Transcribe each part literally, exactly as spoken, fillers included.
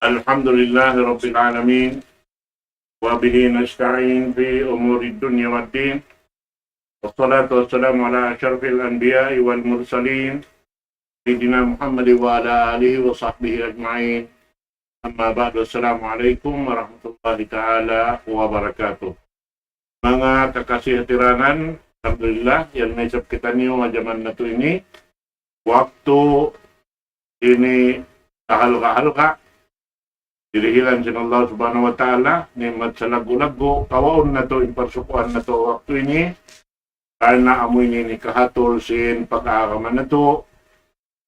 الحمد لله رب العالمين، وبه نستعين في أمور الدنيا والدين، والصلاة والسلام على أشرف الأنبياء والمرسلين، سيدنا محمد وعلى آله وصحبه أجمعين. أما بعد، السلام عليكم ورحمة الله تعالى وبركاته. Manga kakasi hatiranan, alhamdulillah, yan na isab kitaniyu ha jaman natu' ini. Waktu ini kahalga'-halga', dirihilan sin Allah Subhanahu wa Ta'ala, ni'mat salaggu'-laggu', kawaun natu', in parsukuan natu' waktu ini, karna' amu ini in kahatul sin pag-agama natu',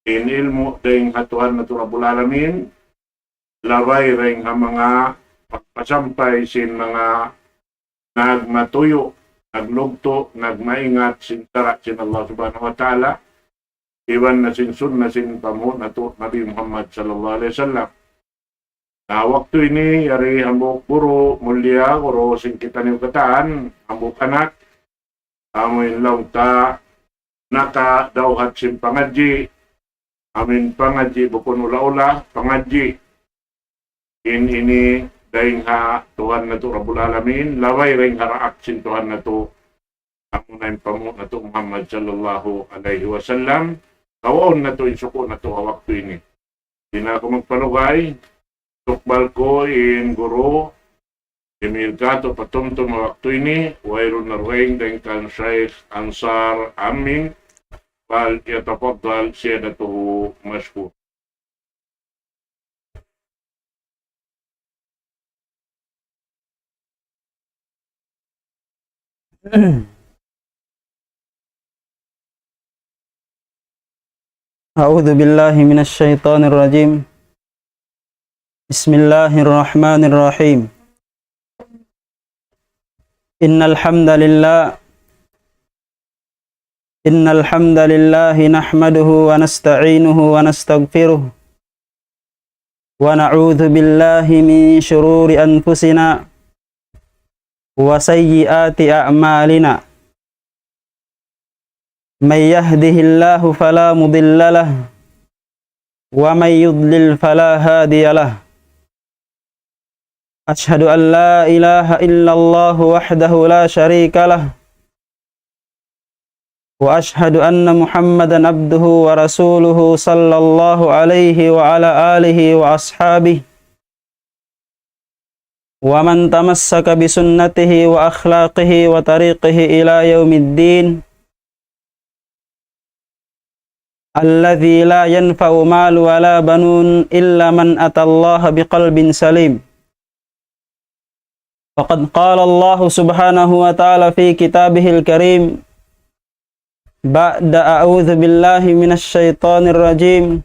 in ilmu' dayn ha Tuhan natu' Rabbul Alamin, labay dayn ha manga pagpasampay sin manga nagmatuyu', naglugtu', nagmaingat sin sara' sin Allah Subhanahu wa Ta'ala, iban na sin sunna sin panghu' natu' Nabi Muhammad sallallahu alayhi wasallam. Na waktu ini, yari hambuuk guru, mulia guru sin kitaniyu katan, hambuuk anak, amu in laung ta nakadawhat sin pangadji', amu in pangadji' bukun ula-ula, pangadji' in ini dayn ha Tuhan natu' Rabbul Alamin, labay dayn ha daak sin Tuhan natu', amuna in panghu' natu' Muhammad sallallahu alayhi wasallam, kawaun natu' in suku' natu' ha waktu ini. Di' na aku magpalugay, tukbal ku in guru, Emil Gato patumtum ha waktu ini, wayruun na dugaing dayn kan Shaykh Ansar Amin, فليتفضل سيادته مشكورا. أعوذ بالله من الشيطان الرجيم. بسم الله الرحمن الرحيم. إن الحمد لله، إن الحمد لله نحمده ونستعينه ونستغفره، ونعوذ بالله من شرور أنفسنا وسيئات أعمالنا. من يهده الله فلا مضل له، ومن يضلل فلا هادي له. أشهد أن لا إله إلا الله وحده لا شريك له، وأشهد أن محمدا عبده ورسوله، صلى الله عليه وعلى آله وأصحابه ومن تمسك بسنته وأخلاقه وطريقه إلى يوم الدين، الذي لا ينفع مال ولا بنون إلا من أتى الله بقلب سليم. فقد قال الله سبحانه وتعالى في كتابه الكريم بعد أعوذ بالله من الشيطان الرجيم،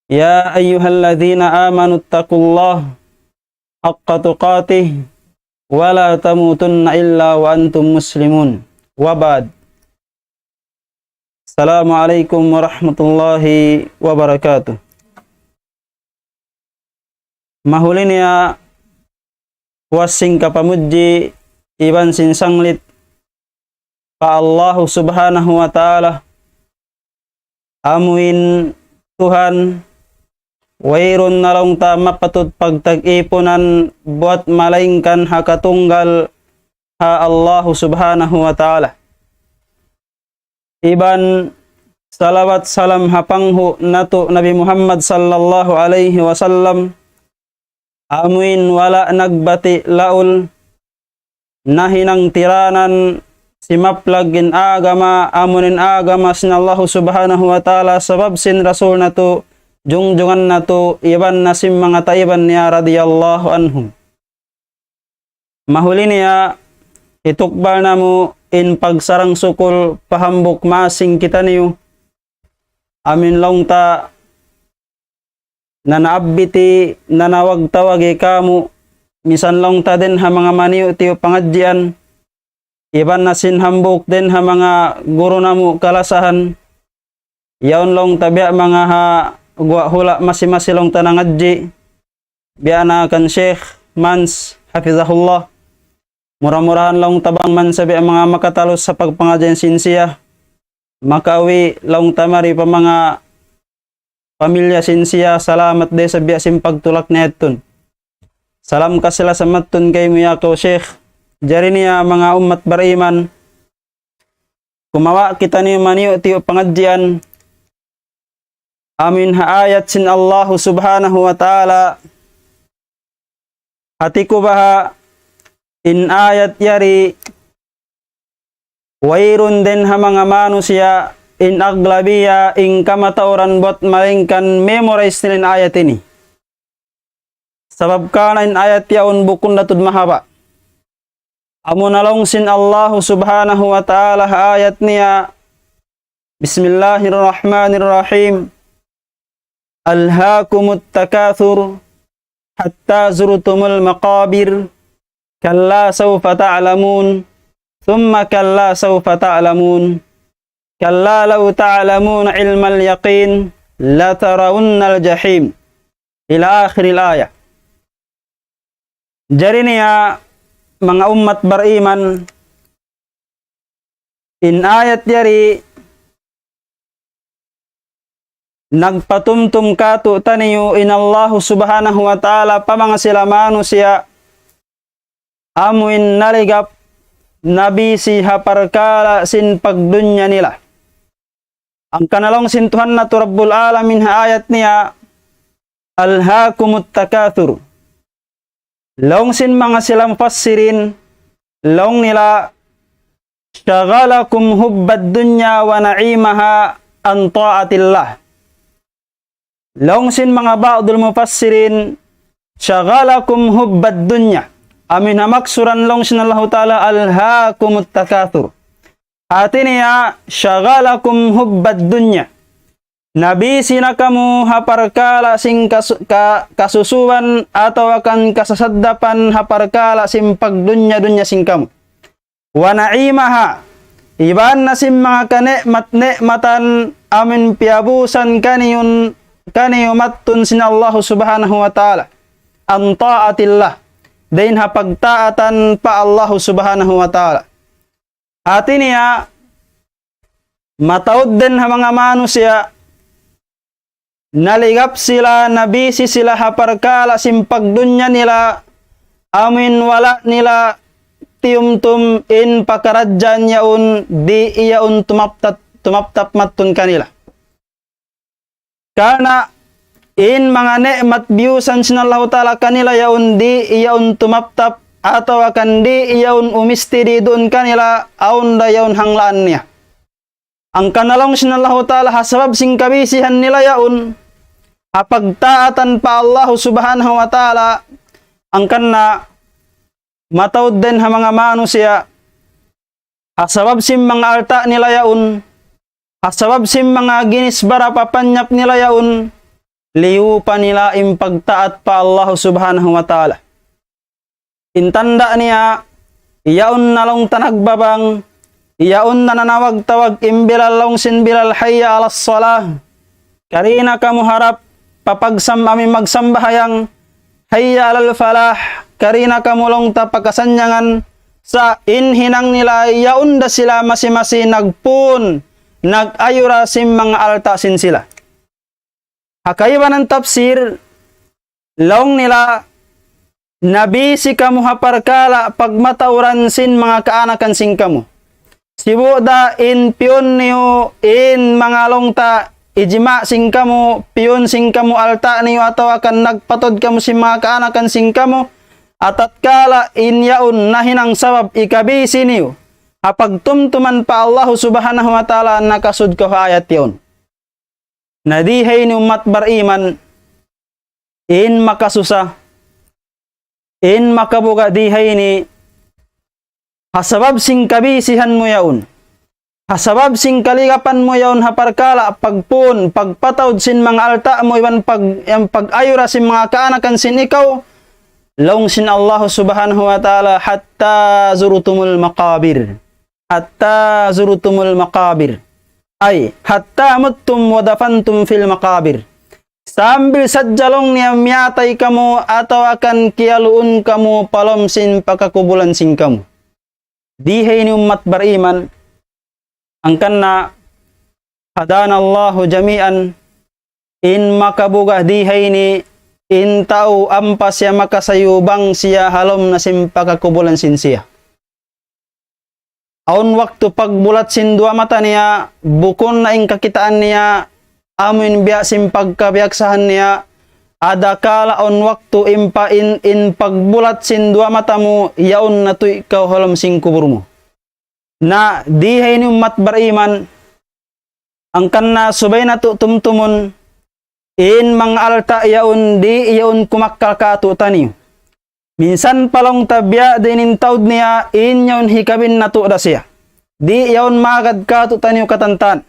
يا أيها الذين آمنوا اتقوا الله حق تقاته ولا تموتن إلا وأنتم مسلمون. وبعد. السلام عليكم ورحمة الله وبركاته. Mahuli niya puas sin kapamudji iban sin sanglit pa Allahu Subhanahu wa Ta'ala, amuin Tuhan, wayruun na laung ta mapatut pagtag-ipunan buat malaingkan ha katunggal ha Allahu Subhanahu wa Ta'ala. Iban salawat salam ha panghu' natu' Nabi Muhammad sallallahu alayhi wasallam, amuin wala' nagbati' laul, nahinang tiranan, simaplag in agama, amuin agama sin Allahu Subhanahu wa Ta'ala, sabab sin Rasul natu', jungjungan natu', iban na sin manga taiban niya radiyallahu anhum. Mahuli niya, hitukbal namu' in pagsarang-sukul pa hambuuk maas sin kitaniyu. Amuin laung ta nanaabbiti, nanawag-tawagi kamu', misan laung ta dayn ha manga maniyu'-tiyu' pangadjian, iban na sin hambuuk dayn ha manga guru namu' kalasahan, yaun laung ta biya' manga ha guwa' hula' masi-masi laung ta nangadji', biya' na kan Sheikh Mans, hafizahullah. Mura-murahan laung ta bang man sa biya' manga makatalus ha pagpangadjian sin siya, makauwi' laung ta mari pa manga pamilya sin siya, salamat da isab biya' sin pagtulak niya yadtu. Salam kasilasa mattun kaymu ya kaw Sheikh. Jari niya manga ummat bariman, kumawa' kitaniyu maniyu'-tiyu' pangadjian amun ha ayat sin Allahu Subhanahu wa Ta'ala. Hati ku baha' in ayat yari wayruun dayn ha manga manusiya' in aglabiya in kamatauran buat malayngkan memorize nila in ayat ini. Sabab karna' in ayat yaun bukun da tuud mahaba'. Amuna laung sin Allahu Subhanahu wa Ta'ala ha ayat niya, بسم الله الرحمن الرحيم. ألهاكم التكاثر حتى زرتم المقابر كلا سوف تعلمون ثم كلا سوف تعلمون كلا لو تعلمون علم اليقين لترون الجحيم إلى آخر الآية. Jari niya manga ummat bariman, in ayat yari nagpatumtum kātu'niyu in Allahu Subhanahu wa Ta'ala pa manga sila manusiya' amuin naligap nabisi ha parkala' sin pagdunya nila. Hangkan laung sin Tuhan natu' Rabbul Alamin ha ayat niya, ألهاكم التكاثر. Laung sin manga sila mufassirin, laung nila, شغلكم حب الدنيا ونعيمها عن طاعة الله. Laung sin manga ba'dul mufassirin, شغلكم حب الدنيا. Amuin ha maksuran laung sin Allahu Ta'ala, ألهاكم التكاثر. Hati niya, شغلكم حب الدنيا. Nabisi na kamu ha parkala' sin kas-, ka-, kasusuban atawa kan kasasaddapan ha parkala' sin pagdunya-dunya sin kamu. ونعيمها. Iban na sin manga kani'mat-ni'matan amun piyabusan kaniyun, kaniyu mattun sin Allahu Subhanahu wa Ta'ala. عن طاعة الله. Dayn ha pagtaatan pa Allahu Subhanahu wa Ta'ala. Hati niya, mataud dayn ha manga manusiya', naligap sila, nabisi sila ha parkala' sin pagdunya nila, amuin wala' nila tiyumtum in pakaradjaan yaun, di' yaun tumaptat-, tumaptap mattun kanila. Karna' in manga ni'mat biyusan sin Allahu Ta'ala kanila yaun di' yaun tumaptap atawa kan di' yaun umisti di duun kanila, awn da yaun hanglaan niya. Hangkan laung sin Allahu Ta'ala ha sabab sin kabisihan nila yaun ha pagtaatan pa Allahu Subhanahu wa Ta'ala, hangkan na mataud dayn ha manga manusiya', ha sabab sin manga alta' nila yaun, ha sabab sin manga ginis bara papanyap nila yaun, liyupa nila in pagtaat pa Allahu Subhanahu wa Ta'ala. In tanda' niya, yaun na laung ta nagbabang, yaun na nanawag-tawag in Bilal laung sin Bilal, حي على الصلاة. Kari na kamu harap pa pagsam-, amuin magsambahayang, حي على الفلاح, kari na kamu laung ta pa kasannyangan, sa' in hinang nila yaun da sila masi-masi nagpun, nag-ayura sin manga alta' sin sila. Ha kaibanan tafsir, laung nila, nabisi kamu ha parkala' pagmatauran sin manga kaanakan sin kamu. Sibu' da in piyun niyu in manga laung ta ijma' sin kamu, piyun sin kamu alta' niyu atawa kan nagpatud kamu sin manga kaanakan sin kamu, ha tatkala in yaun nahinang sabab ikabisi niyu ha pagtumtuman pa Allahu Subhanahu wa Ta'ala, nakasud kaw ha ayat yaun. Na di ha ini ummat bariman, in makasusa, in makabuga' di ha ini, ha sabab sin kabisihan mu yaun, ha sabab sin kaligapan mu yaun ha parkala' pagpun, pagpataud sin manga alta' mu iban pag-, yan pag-ayura sin manga kaanakan sin ikaw, laung sin Allahu Subhanahu wa Ta'ala, حتى زرتم المقابر. حتى زرتم المقابر. Ay, حتى متم ودفنتم في المقابر. Sambil sadja laung niya miyatay kamu atawa kan kiyaluun kamu pa lawm sin pakakubulan sin kamu. Di ha ini ummat bariman, hangkan na هدانا الله جميعا. in makabuga' di ha ini, in tau ampa siya makasayu bang siya ha lawm na sin pakakubulan sin siya. Awn waktu pagbulat sin duwa mata niya, bukun na in kakitaan niya, amu in biya' sin pagkabiyaksahan niya, adakala awn waktu in pa-, in, in pagbulat sin duwa mata mu, yaun na tuud kaw ha lawm sin kubul mu. Na di ha ini ummat bariman, hangkan na subay natu' tumtumun, in manga alta' yaun di' yaun kumakkal kātu'niyu. Minsan pa laung ta biya' diin in taud niya, in yaun hikabin natu' da siya. Di' yaun magad kātu'niyu katantan.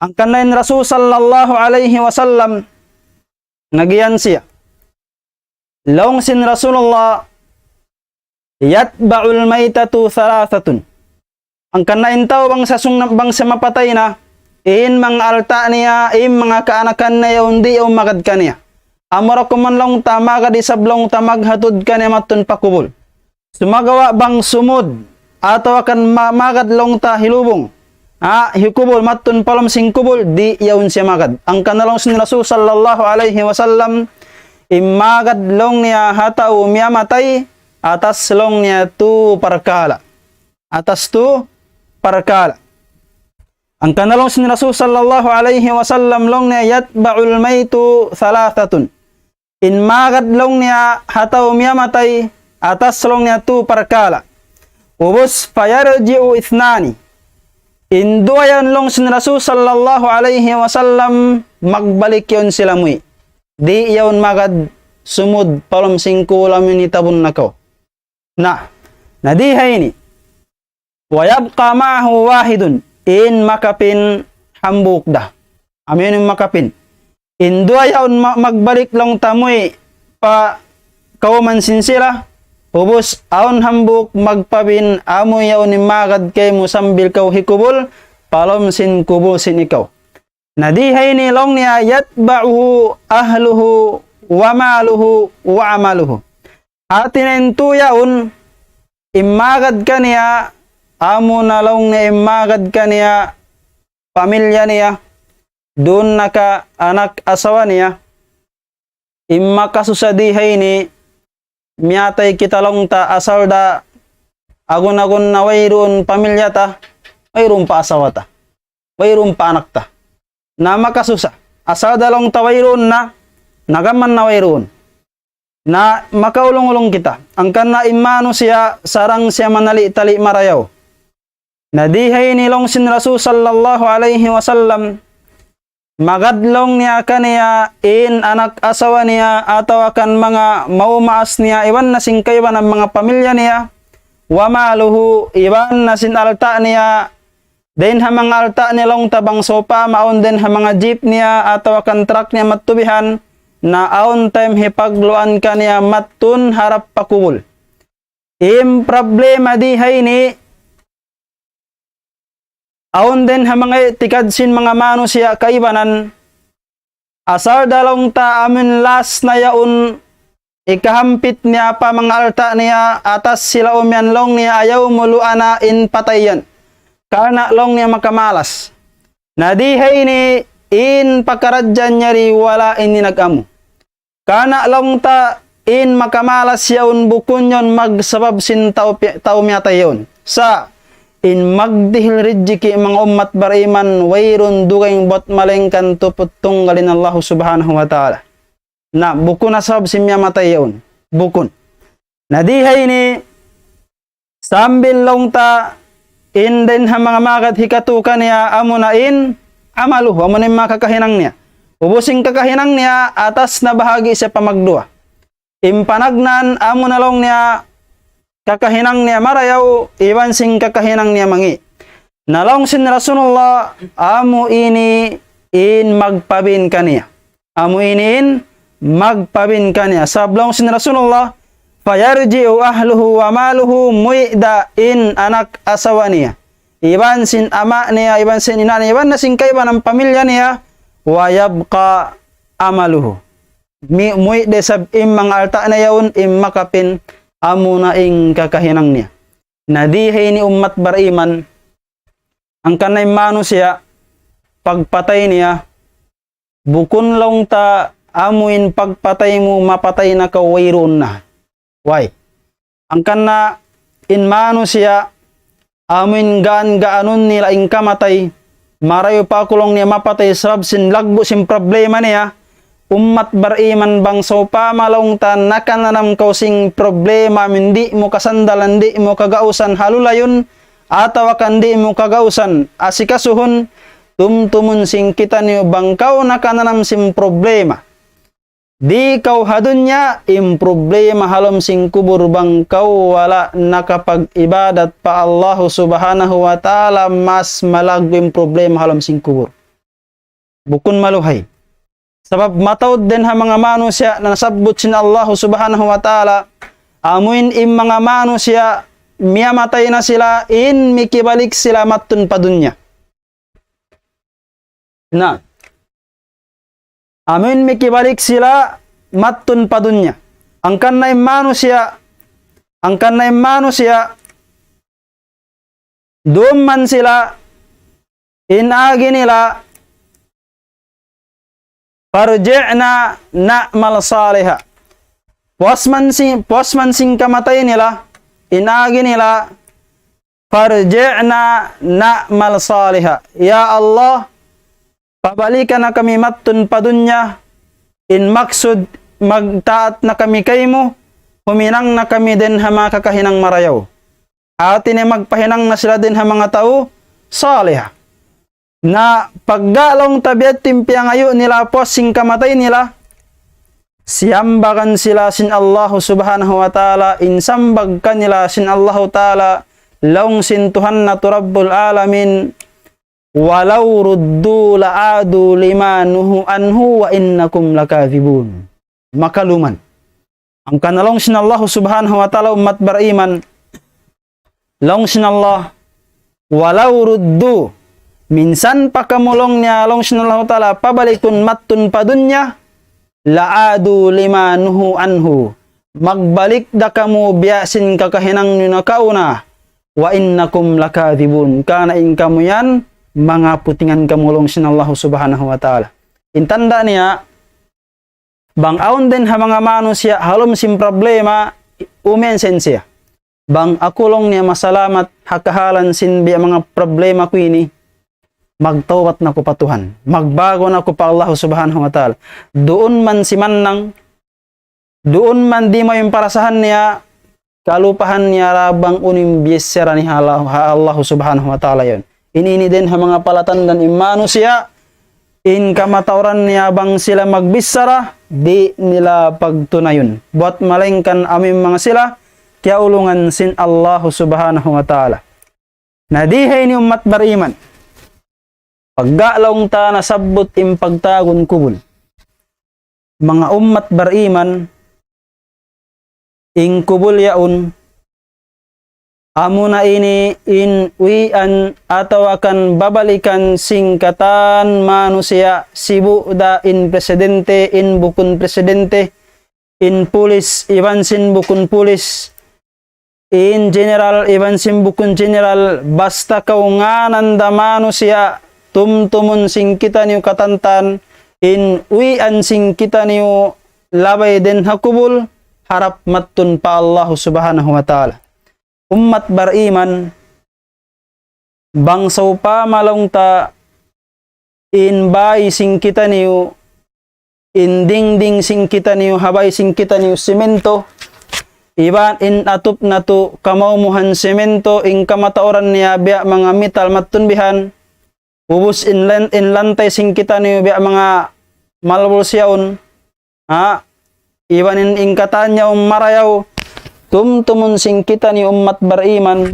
Hangkan na in Rasul sallallahu alayhi wasallam, nagiyan siya. Laung sin Rasulullah, يتبع الميتة ثلاثة. Hangkan na in tau bang sa sung-, bang sa mapatay na, in manga alta' niya, in manga kaanakan niya, yaun di' yaun magad kaniya. Amura kuman laung ta magad isab laung ta maghatud kaniya madtun pa kubul. Sumagawa' bang sumud, atawa kan ma-, magad laung ta hilubung. Ha, hikubul, madtun pa lawm sin kubul, di' yaun siya magad. Hangkan na laung sin Rasul sallallahu alayhi wasallam, in magad laung niya ha tau miyamatay, atas laung niya tu parkala'. Atas tu parkala'. Hangkan na laung sin Rasul sallallahu alayhi wasallam laung niya, يتبع الميت ثلاثة. In magad laung niya ha tau miyamatay, atas laung niya tu parkala'. Ubus, فيرجع اثنان. In duwa yaun laung sin Rasul sallallahu alayhi wasallam, magbalik yaun sila muwi'. Di' yaun magad sumud pa lawm sin kubul amu in hitabun na kaw. Na, na di ha ini. ويبقى معه واحد. In makapin hambuuk da. Amu in makapin. In duwa yaun ma-, magbalik laung ta muwi' pa kawman sin sila. Ubus awn hambuuk magpabin amu yaun in magad kaymu sambil kaw hikubul, pa lawm sin kubul sin ikaw. Na di ha ini laung niya, يتبعه أهله وماله وعمله. Hati niya in tau yaun, in magad kaniya, amu na laung niya in magad kaniya, pamilya niya, duun na ka anak asawa niya, in makasusa di ha ini, miyatay kita laung ta asal da agun-agun na wayruun pamilya ta, wayruun pa asawa ta, wayruun pa anak ta. Na makasusa. Asal da laung ta wayruun na, nagaman na wayruun. Na makaulung-ulung kita. Hangkan na in manusiya' sarang siya manali-tali marayaw. Na di ha ini laung sin Rasul sallallahu alayhi wasallam, magad laung niya kaniya in anak asawa niya atawa kan manga maumaas niya iban na sin kaibanan manga pamilya niya, وماله, iban na sin alta' niya, dayn ha manga alta' niya laung ta bang sawpama awn dayn ha manga jeep niya atawa kan truck niya madtu bihan, na awn time hipagluan kaniya madtun harap pa kubul. In problema di ha ini, awn dayn ha manga i'tikad sin manga manusiya' kaibanan, asal da laung ta amu in last na yaun ikahampit niya pa manga alta' niya atas sila umiyan laung niya ayaw mu luana in patay yan. Karna' laung niya makamalas. Na di ha ini in pakaradjaan niya di wala' ini nag-amu. Karna' laung ta in makamalas yaun bukun yaun magsabab sin tau pi-, tau miyatay yaun. Sa' in magdihil rijiki' manga ummat bariman wayruun dugaing buwat malaingkan tuput tunggal in Allahu subhanahu wa ta'ala. Na, bukun na sabab sin miyamatay yaun. Bukun. Na di ha ini, sambil laung ta, in dayn ha manga magad hikatu kaniya, amu na in, amaluhu, amu na in manga kakahinang niya. Ubus in kakahinang niya, atas na bahagi' siya pa magduwa. In panagnaan, amu na laung niya, kakahinang niya marayaw, iban sin kakahinang niya mangi'. Na laung sin Rasulullah, amu ini in magpabin kaniya. Amu ini in magpabin kaniya. Sabab laung sin Rasulullah, فيرجع أهله وماله, muwi' da in anak asawa niya. Iban sin ama' niya, iban sin ina' niya, iban na sin kaibanan pamilya niya, ويبقى عمله. Mi-, muwi' da isab in manga alta' niya yaun, in makapin, amu na in kakahinang niya. Na di ha ini ummat bariman, hangkan na in manusiya', pagpatay niya, bukun laung ta amuin pagpatay mu, mapatay na kaw wayruun na. Way. Hangkan na in manusiya', amuin gaan-gaanun nila in kamatay, marayaw pa aku laung niya mapatay sabab sin laggu' sin problema niya, ummat bariman bang sawpama laung ta nakananam kaw sin problema, amuin di' mu kasandalan, di' mu kagausan halulayun, atawa kan di' mu kagausan asikasuhun, tumtumun sin kitaniyu bang kaw nakananam sin problema. Di' kaw ha dunya, in problema ha lawm sin kubul bang kaw wala' nakapag-ibadat pa Allahu Subhanahu wa Ta'ala, mas malaggu' in problema ha lawm sin kubul. Bukun maluhay. Sabab mataud dayn ha manga manusiya' na nasabbut sin Allahu Subhanahu wa Ta'ala, amuin in manga manusiya' miyamatay na sila, in mikibalik sila matun pa dunya. Na. Amuin mikibalik sila matun pa dunya. Hangkan na in manusiya', hangkan na in manusiya', duun man sila, in agi nila, فارجعنا نعمل صالحا. Puas man sin, puas man sin kamatay nila, in agi nila, فارجعنا نعمل صالحا. Ya Allah, pabalikan na kami matun pa dunya, in maksud magtaat na kami kaymu, huminang na kami dayn ha manga kakahinang marayaw. Hati niya magpahinang na sila dayn ha manga tau salih. Na pagga laung ta biya' ha yan in piyangayu' nila puas sin kamatay nila, siyambagan sila sin Allahu Subhanahu wa Ta'ala, in sambag kanila sin Allahu Ta'ala, laung sin Tuhan natu' Rabbul Alamin, ولو ردوا لعادوا لما نهوا عنه وإنهم لكاذبون. Makaluman. Hangkan na laung sin Allahu Subhanahu wa Ta'ala, ummat bariman, laung sin Allah, ولو ردوا, minsan pa kamu laung niya, laung sin Allahu Ta'ala, pabalikun matun pa dunya, لعادوا لما نهوا عنه. Magbalik da kamu biya' sin kakahinang niyu nakauna. وإنكم لكاذبون. Karna' in kamu yan, manga putingan kamu laung sin Allahu Subhanahu wa Ta'ala. In tanda' niya, bang awn dayn ha manga manusiya' ha lawm sin problema, umiyan sin siya. Bang aku laung niya masalamat ha kahalan sin biya' manga problema ku ini, magtawbat na aku pa Tuhan. Magbago na aku pa Allah Subhanahu wa Ta'ala. Duun man simannang, duun man di' mayan in parasahan niya, kalupahan niya ra bang unu in bichara niya ha Allah, ha Allah Subhanahu wa Ta'ala yan. Ini, ini dayn ha manga palatandan in manusiya', in kamatauran niya bang sila magbichara, di' nila pagtunayun. Buwat malaingkan amu in manga sila, kiyaulungan sin Allah Subhanahu wa Ta'ala. Na di' ha ini ummat bariman. Pagga laung ta nasabbut in pagtawagun kubul. Manga ummat bariman, in kubul yaun, amuna ini in uwian atawa kan babalikan sin katan manusiya', sibu' da in presidente, in bukun presidente, in pulis, iban sin bukun pulis, in general, iban sin bukun general, basta kaw ngānan da manusiya', tumtumun sin kitaniyu katantan, in uwian sin kitaniyu labay dayn ha kubul, harap matun pa Allah Subhanahu wa Ta'ala. Ummat bariman, bang sawpama laung ta in bay sin kitaniyu, in dingding sin kitaniyu, ha bay sin kitaniyu simento, iban in atup natu' kamaumuhan simento, in kamatauran niya biya' manga metal matun bihan, ubus in lan-, in lantay sin kitaniyu biya' manga marble siyaun, ha, iban in, in katan yaun marayaw, tumtumun sin kitaniyu ummat bariman,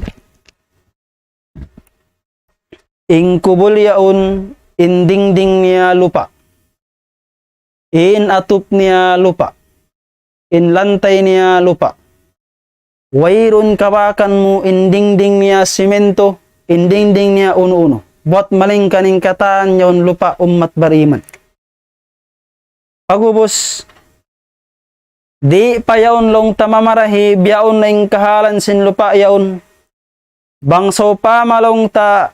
in kubul yaun, in dingding niya lupa'. In atup niya lupa'. In lantay niya lupa'. Wayruun kabakan mu in dingding niya simento, in dingding niya unu-unu. Buwat malaingkan in katan yaun lupa' ummat bariman. Pag'ubus, di' pa yaun laung ta mamarahi, bihaun na in kahalan sin lupa' yaun. Bang sawpama laung ta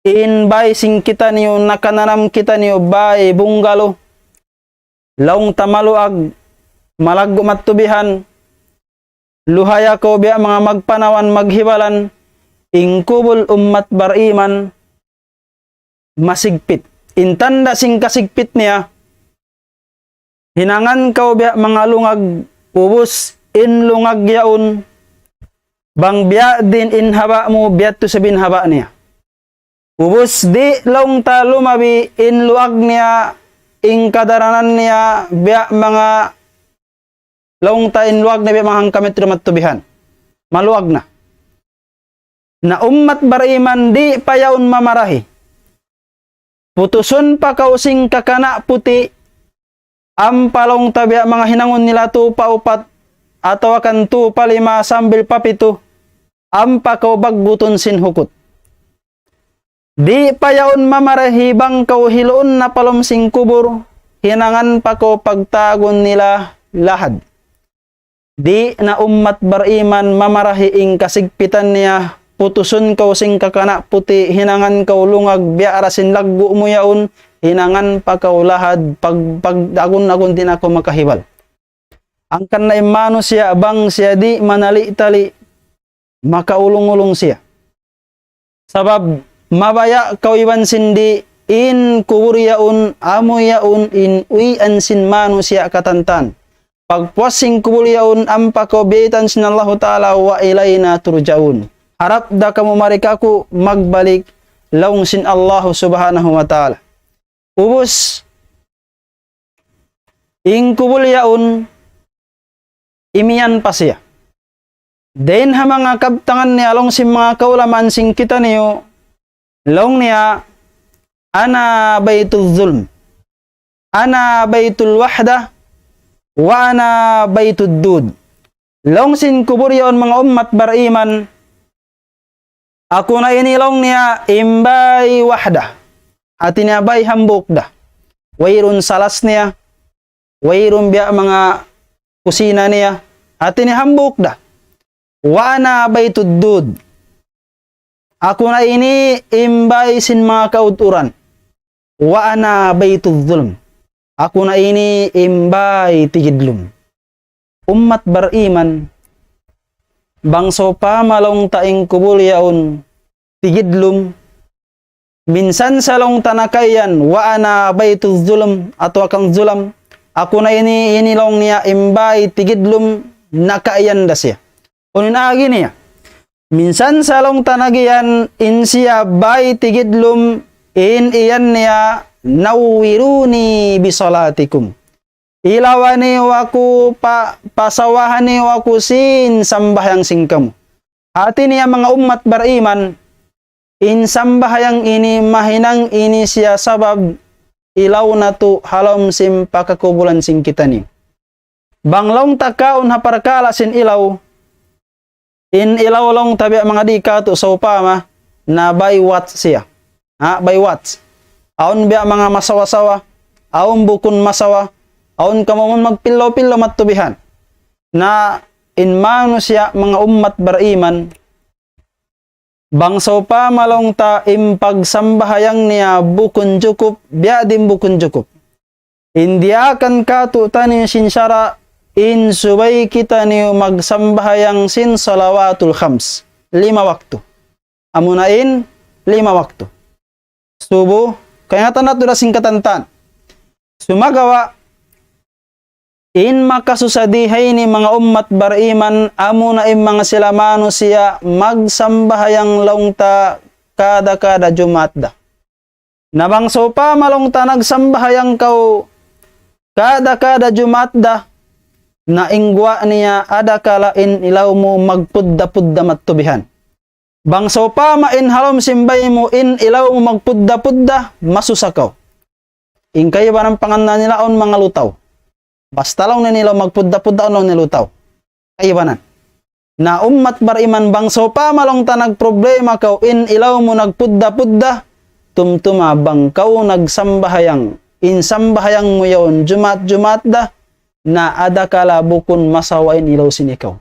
in bāy sin kitaniyu, nakananam kitaniyu bāy bungalow, laung ta maluag, malaggu' mattubihan, luhaya kaw biya' manga magpanawan maghibalan, in kubul ummat bariman masigpit. In tanda' sin kasigpit niya, hinangan kaw biya' manga lungag, ubus in lungag yaun, bang biya' diin in haba' mu, biya' tu sa' in haba' niya. Ubus di' laung ta lumabi in luag niya, in kadaranan niya, biya' manga laung ta in luag niya biya' manga hangka metro mattubihan. Maluag na. Na ummat bariman di' pa yaun mamarahi. Putusun pa kaw sin kakana' puti', ampa laung ta biya' manga hinangun nila tu pa upat, atawa kan tu pa lima sambil pa pitu, ampa kaw baggutun sin hukut. Di' pa yaun mamarahi bang kaw hiluun na pa lawm sin kubul, hinangan pa kaw pagtagun nila lahad. Di' na ummat bariman mamarahi in kasigpitan niya, putusun kaw sin kakana' puti', hinangan kaw lungag biya' da sin laggu' mu yaun, hinangan pa kaw lahad, pag, pag agun-agun di' na kaw makahibal. Hangkan na in manusiya' bang siya di' manali-tali, makaulung-ulung siya. Sabab mabaya' kaw iban sin di' in kubul yaun, amu yaun in uwian sin manusiya' katantan. Pagpuas sin kubul yaun ampa kaw biyaytaan sin Allahu Ta'ala, وإلينا ترجعون. Harap da kamu mari kāku' magbalik laung sin Allahu Subhanahu wa Ta'ala. Ubus, in kubul yaun, imiyan pa siya. Dayn ha manga kabtangan niya laung sin manga kaulamaan sin kitaniyu, laung niya, أنا بيت الظلم، أنا بيت الوحدة، وأنا بيت الدود. Laung sin kubul yaun manga ummat bariman, aku na ini laung niya in bāy wahda. Hāti niya bāy hambuuk da. Wayruun salas niya, wayruun biya' manga kusina niya. Hāti niya hambuuk da. وأنا بيت الدود. Aku na ini in bāy sin manga kaud-uran. وأنا بيت الظلم. Aku na ini in bāy tigidlum. Ummat bariman, bang sawpama laung ta in kubul yaun tigidlum, minsan sa laung ta nakaiyan, وأنا بيت الظلم, atawa kan zulam, aku na ini, ini laung niya in bāy tigidlum, nakaiyan da siya. Unu in agi niya? Minsan sa laung ta nagiyan in siya bāy tigidlum, in iyan niya, نوروني بصلاتكم. Ilawa niyu aku, pa, pasawaha niyu aku sin sambahayang sin kamu. Hāti niya manga ummat bariman, in sambahayang ini mahinang ini siya sabab ilaw natu' ha lawm sin pakakubulan sin kitaniyu. Bang laung ta kaun ha parkala' sin ilaw, in ilaw laung ta biya' manga di' katu' sawpama, na bāy watch siya. Ha, bāy watch. Awn biya' manga masawa-sawa, awn bukun masawa, awn kamu amun magpillo-pillo mattubihan. Na in manusiya' manga ummat bariman, bang sawpama laung ta in pagsambahayang niya bukun jukup, biya' diin bukun jukup. In diyaakan kātu'niyu sin sara', in subay kitaniyu magsambahayang sin salawatul khams. Lima waktu. Amuna in lima waktu. Subu, kaingatan natu' da sin katantan. Sumagawa', in makasusa di ha ini manga ummat bariman, amuna in manga sila manusiya' magsambahayang laung ta kada-kada Jumaat da. Na bang sawpama laung ta nagsambahayang kaw kada-kada Jumaat da, na in guwa' niya adakala in ilaw mu magpudda-pudda mattubihan. Bang sawpama in ha lawm sin bāy mu in ilaw mu magpudda-pudda, masusa kaw. In kaibanan pangannal nila awn manga lutaw. Basta laung nila magpudda-pudda, awn laung nila lutaw. Kaibanan. Na ummat bariman, bang sawpama laung ta nagproblema kaw in ilaw mu nagpudda-pudda, tumtuma bang kaw nagsambahayang, in sambahayang mu yaun Jumaat-Jumaat da, na adakala bukun masawa in ilaw sin ikaw.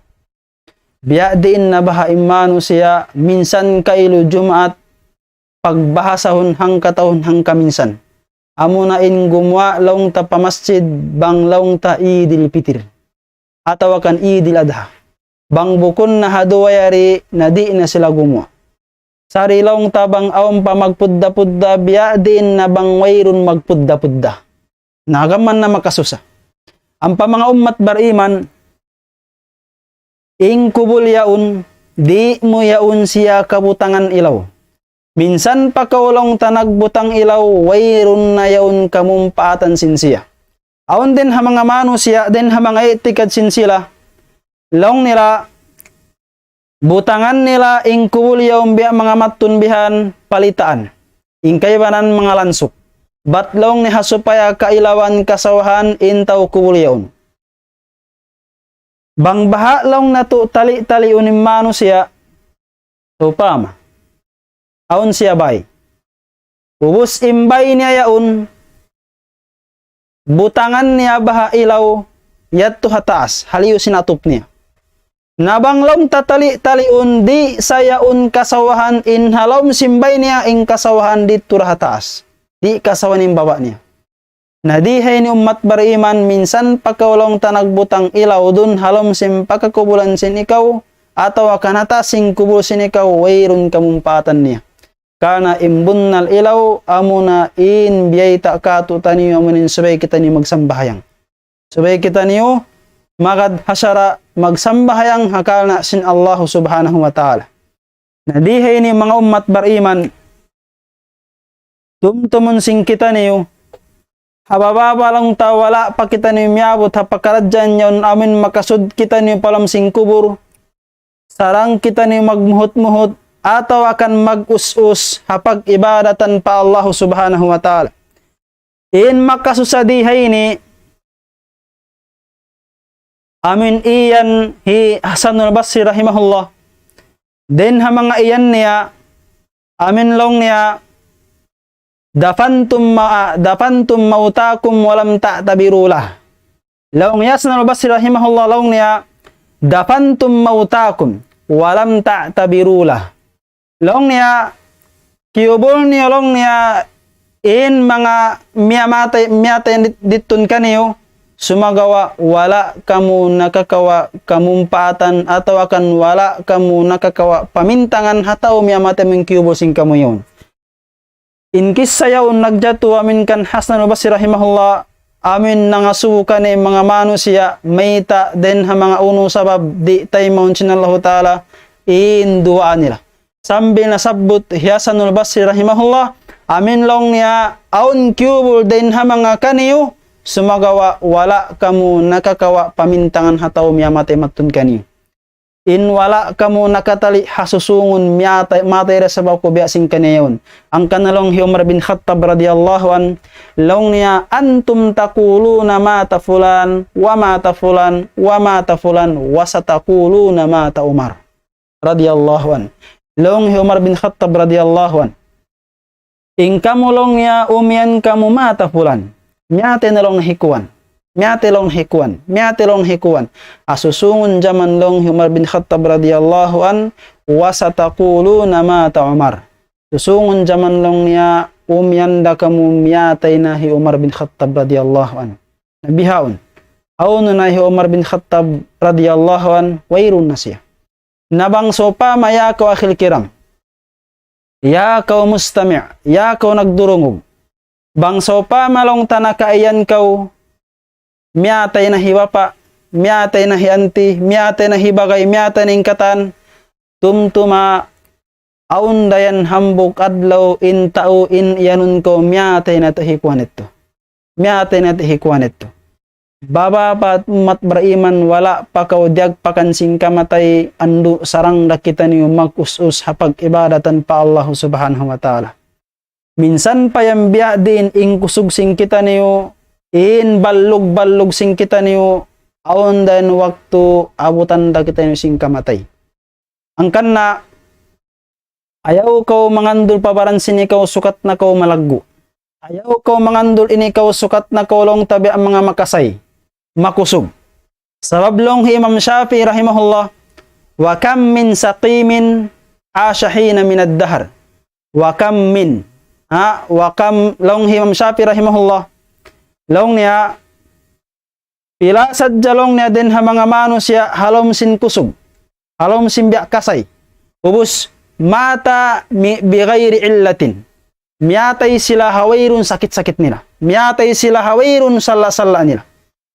Biya' diin na baha' in manusiya', minsan kailu Jumaat, pagbahasahun hangkatahun hangkaminsan. Amuna in gumuwa' laung ta pa masjid bang laung ta Idil Pitir. Atawa kan Idil Adha. Bang bukun na ha duwa yari na di' na sila gumuwa'. Sari laung ta bang awn pa magpudda-pudda biya' diin na bang wayruun magpudda-pudda. Na gam man na makasusa. Ampa manga ummat bariman, in kubul yaun, di' mu yaun siya kabutangan ilaw. Minsan pa kaw laung ta nagbutang ilaw, wayruun na yaun kamumpaatan sin siya. Awn dayn ha manga manusiya', dayn ha manga i'tikad sin sila, laung nila, butangan nila in kubul yaun biya' manga mattun bihan palitaan. In kaibanan manga lansuk. Bat laung niya ha supaya kailawan kasawahan in tau kubul yaun. Bang baha' laung natu' tali-taliun in manusiya', sawpama. Awn siya bay. Ubus in bay niya yaun, butangan niya baha' ilaw, yadtu ha taas, haliyu sin atup niya. Na bang laung ta tali-taliun, di' sa yaun kasawahan in ha lawm sin bay niya, in kasawahan didtu da ha taas. Di' kasawahan in baba' niya. Na di' ha ini ummat bariman, minsan pa kaw laung ta nagbutang ilaw duun ha lawm sin pagkakubulan sin ikaw, atawa kan ha taas sin kubul sin ikaw, wayruun kamumpaatan niya. Karna' in bunnal ilaw, amuna in biyayta' kātu'niyu, amuna in subay kitaniyu magsambahayang. Subay kitaniyu magad ha sara' magsambahayang ha karna' sin Allahu Subhanahu wa Ta'ala. Na di' ha ini manga ummat bariman, tumtumun sin kitaniyu, ha baba' pa laung ta wala' pa kitaniyu miyabut ha pakaradjaan yaun amun makasud kitaniyu pa lawm sin kubul, sarang kitaniyu magmuhut-muhut, atawa kan mag-us-us ha pag-ibadatan pa Allahu Subhanahu wa Ta'ala. In makasusa di ha ini, amun iyan hi Hasanul Basri rahimahullah. Dayn ha manga iyan niya, amun laung niya, دفنتم ما-، دفنتم موتاكم ولم تعتبروا له. Laung hi Hasanul Basri rahimahullah, laung niya, دفنتم موتاكم ولم تعتبروا له. Laung niya, kiyubul niyu laung niya, in manga miyamatay, miyatay dit-, didtu kaniyu, sumagawa' wala' kamu nakakawa' kamumpaatan atawa kan wala' kamu nakakawa' pamintangan ha tau miyamatay amun kiyubul sin kamu yaun. In kissa yaun nagjatu amun kan Hasanul Basri rahimahullah, amun nangasubu kaniya manga manusiya', mayta' dayn ha manga unu sabab di' taymaun sin Allahu Ta'ala in duwaa nila. Sambil nasabbut hi Hasanul Basri rahimahullah, amun laung niya awn kiyubul dayn ha manga kaniyu, sumagawa' wala' kamu nakakawa' pamintangan ha tau miyamatay madtu kaniyu. In wala' kamu nakatali' ha susungun miyatay, matay da sabab ku biya' sin kaniya yaun. Hangkan laung hi Umar bin Khattab radiyallahu anhu, laung niya, أنتم تقولون مات فلان ومات فلان ومات فلان وستقولون مات عمر. Radiyallahu anhu. Laung hi Umar bin Khattab radiyallahu anhu. In kamu laung niya umiyan kamu مات فلان. Miyatay na laung hi kuwan. Miyatay laung hi kuwan. Miyatay laung hi kuwan. Asusungun jaman laung hi Umar bin Khattab radiyallahu anhu, وستقولون مات عمر. Susungun jaman laung niya umiyan da kamu miyatay na hi Umar bin Khattab radiyallahu anhu. Na bihaun. Hawnu na hi Umar bin Khattab radiyallahu anhu, wayruun na siya. Na bang sawpama ya kaw akhil kiram. Ya kaw mustami', ya kaw nagdurungug. Bang sawpama laung ta nakaiyan kaw, miyatay na hi bapa', miyatay na hi anti, miyatay na hi bagay, miyatay na in katan, tumtuma awn da yan hambuuk adlaw in tau in iyanun kaw miyatay na tuud hi kuwan yadtu. Miyatay na tuud hi kuwan yadtu. Baba pa ummat bariman, wala' pa kaw diyagpakan sin kamatay, andu' sarang da kitaniyu mag-us-us ha pag-ibadatan pa Allahu Subhanahu wa Ta'ala. Minsan pa yan biya' diin in kusug sin kitaniyu, in ballug-ballug sin kitaniyu, awn da yan waktu abutan da kitaniyu sin kamatay. Hangkan na, ayaw kaw mangandul pa baran sin ikaw sukat na kaw malaggu'. Ayaw kaw mangandul in ikaw sukat na kaw laung ta biya' manga makasay, makusug. Sabab laung hi Imam Shafi'i rahimahullah, وكم من سقيم عاش حينا من الدهر. وكم من. Ha, وكم, laung hi Imam Shafi'i rahimahullah. Laung niya, pila sadja laung niya dayn ha manga manusiya' ha lawm sin kusug, ha lawm sin biya' kasay. Ubus, مات م-, بغير علة. Miyatay sila ha wayruun sakit-sakit nila. Miyatay sila ha wayruun sala'-sala' nila.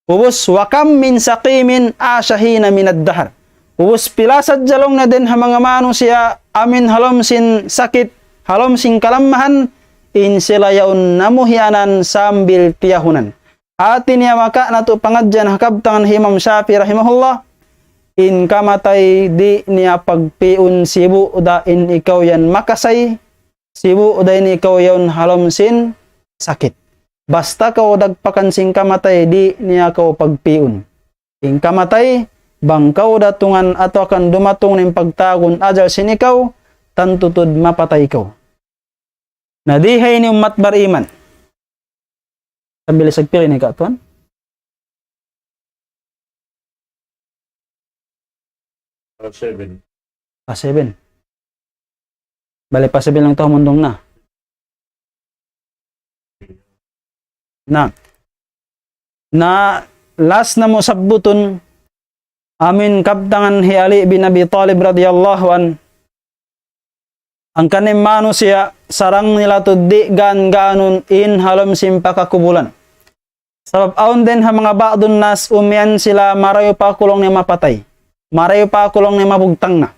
Ubus, وكم من سقيم عاش حينا من الدهر. Ubus, pila sadja laung niya dayn ha manga manusiya' amuin ha lawm sin sakit, ha lawm sin kalammahan, in sila yaun namuhi' anan sambil tiyahunan. Hati niya makawa' natu' pangadjian ha kabtangan hi Imam Shafi'i rahimahullah, in kamatay di' niya pagpi'un sibu' da in ikaw yan makasay, sibu' da in ikaw yaun ha lawm sin sakit. Basta kaw dagpakan sin kamatay, di' niya kaw pagpi'un. In kamatay, bang kaw datungan atawa kan dumatung in pagtawagun ajal sin ikaw, tantu tuud mapatay kaw. Na di' ha ini ummat bariman. Sambil isag pili ni ka, tuwan? Past seven. Past seven. Bali, past seven laung ta humundung na. Na. Na, last namu' sabbutun, amuin kabtangan hi Ali bin Abi Talib radiyallahu anhu. Hangkan in manusiya', sarang nila tuud di' gaan-gaanun in ha lawm sin pakakubulan. Sabab awn dayn ha manga ba'dun nas umiyan sila marayaw pa aku laung niya mapatay. Marayaw pa aku laung niya mabugtang na.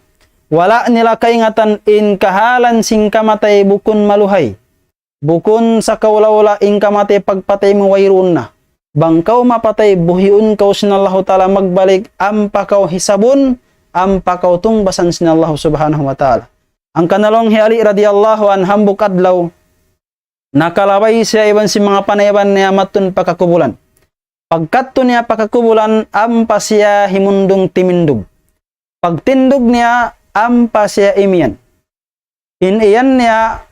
Wala' nila kaingatan in kahalan sin kamatay bukun maluhay. Bukun sakaula-ula in kamatay pagpatay mu wayruun na. Bang kaw mapatay, buhiun kaw sin Allahu Ta'ala magbalik, ampa kaw hisabun, ampa kaw tungbasan sin Allahu Subhanahu wa Ta'ala. Hangkan laung hi Ali radiyallahu anhu hambuuk adlaw, nakalabay siya iban sin manga panaiban niya madtun pakakubulan. Pagkadtu niya pakakubulan, ampa siya himundung timindug. Pagtindug niya, ampa siya imiyan. In iyan niya,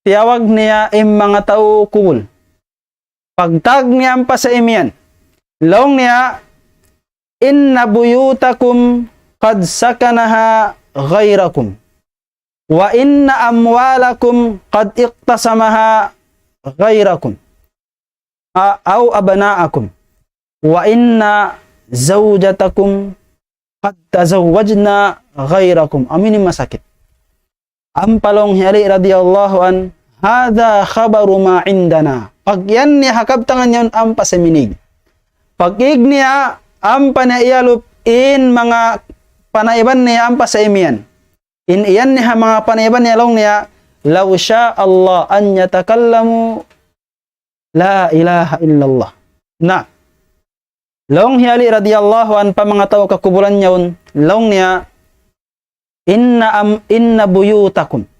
tiyawag niya in manga tau kubul. Pagtawag niya ampa siya imiyan. Laung niya, إن بيوتكم قد سكنها غيركم، وإن أموالكم قد اقتسمها غيركم، أ-، أو أبناءكم، وإن زوجتكم قد تزوجن غيركم. Amu ini masakit. Ampa laung hi Ali radiyallahu anhu, هذا خبر ما عندنا. Pag-iyan niya ha kabtangan yaun ampa siya minig. Pag-ig niya, ampa niya iyalup in manga panaiban niya ampa siya imiyan. In iyan niya ha manga panaiban niya laung niya, لو شاء الله أن يتكلموا لا إله إلا الله. Na, laung hi Ali radiyallahu anhu pa manga tau kakubulan yaun, laung niya, إن أم-، إن بيوتكم.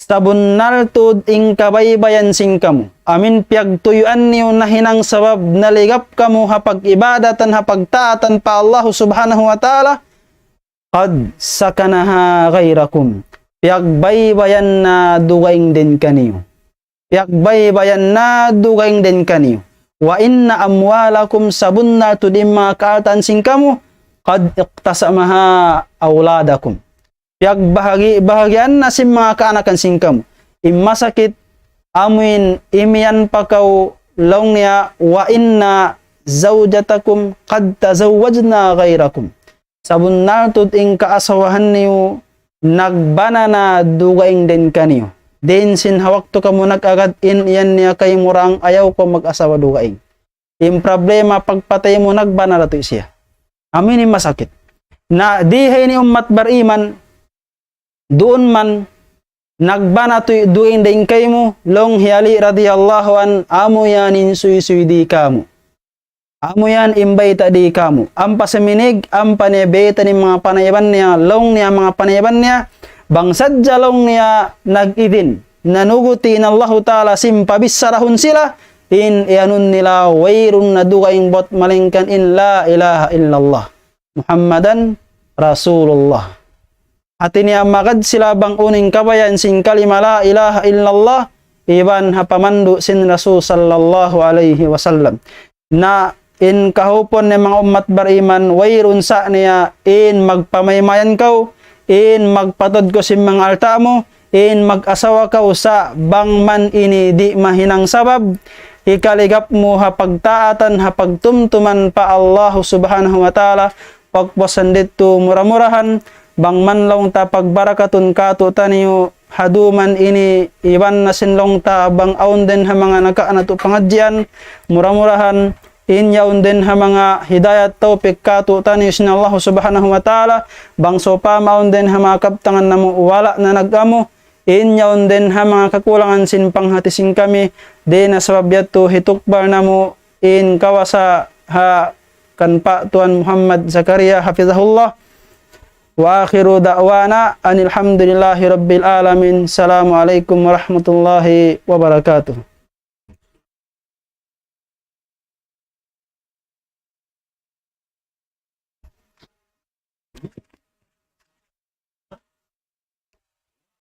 Sabunnal tuud in kabaybayan sin kamu. Amuin piyagtuyuan niyu nahinang sabab naligap kamu ha pag-ibadat iban ha pagtaat pa Allah Subhanahu wa Ta'ala. قد سكنها غيركم. Piyagbaybayan na dugaing dayn kaniyu. Piyagbaybayan na dugaing dayn kaniyu. وإن أموالكم, sabunnal tuud in manga kaaltaan sin kamu, قد اقتسمها أولادكم. Piyagbahagi-, bahagian na sin manga kaanakan sin kamu. In masakit, amuin imiyan pa kaw laung niya, وإن زوجتكم قد تزوجن غيركم. Sabunnal tuud in kaasawahan niyu, nagbana na dugaing dayn kaniyu. Dayn sin ha waktu kamu nag-agad in iyan niya kaymu ra, ayaw kaw mag-asawa dugaing. In problema pagpatay mu nagbana da tuud siya. Amu ini masakit. Na di ha ini ummat bariman, duun man, nagbana tuud dugaing dayn kaymu, laung hi Ali radiyallahu anhu, amu yan in suysuy di kamu. Amu yan in bayta' di kamu. Ampa siya minig, ampa niya bayta' in manga panaiban niya, laung niya manga panaiban niya, bang sadja laung niya nag-idin, nanuguti in Allahu Ta'ala sin pabichara hun sila, in iyanun nila wayruun na dugaing bat malaingkan in لا إله إلا الله محمد رسول الله. Hati niya magad sila bang unu in kabayaan sin kalima لا إله إلا الله, iban ha pamandu' sin Rasul sallallahu alayhi wasallam. Na in kahupun niya manga ummat bariman, wayruun sa' niya in magpamaymayan kaw, in magpatud kaw sin manga alta' mu, in mag-asawa kaw sa' bang man ini di' mahinang sabab, hikaligap mu ha pagtaatan, ha pagtumtuman pa Allahu Subhanahu wa Ta'ala, pagpuasan ditu mura-murahan, bang man laung ta pagbarakatun katu'taniyu, ha dūm man ini iban na sin laung ta bang awn dayn ha manga nakauna natu' pangadjian, mura-murahan, in yaun dayn ha manga hidayat tawpik katu'taniyu sin Allahu Subhanahu wa Ta'ala, bang sawpama awn dayn ha manga kabtangan namu' wala' na nag-amu, in yaun dayn ha manga kakulangan sin panghati sin kami, dayn ha sabab yadtu hitukbal namu' in kawasa ha kan Pa' Tuan Muhammad Zakaria hafizahullah. وآخر دعوانا أن الحمد لله رب العالمين. السلام عليكم ورحمة الله وبركاته.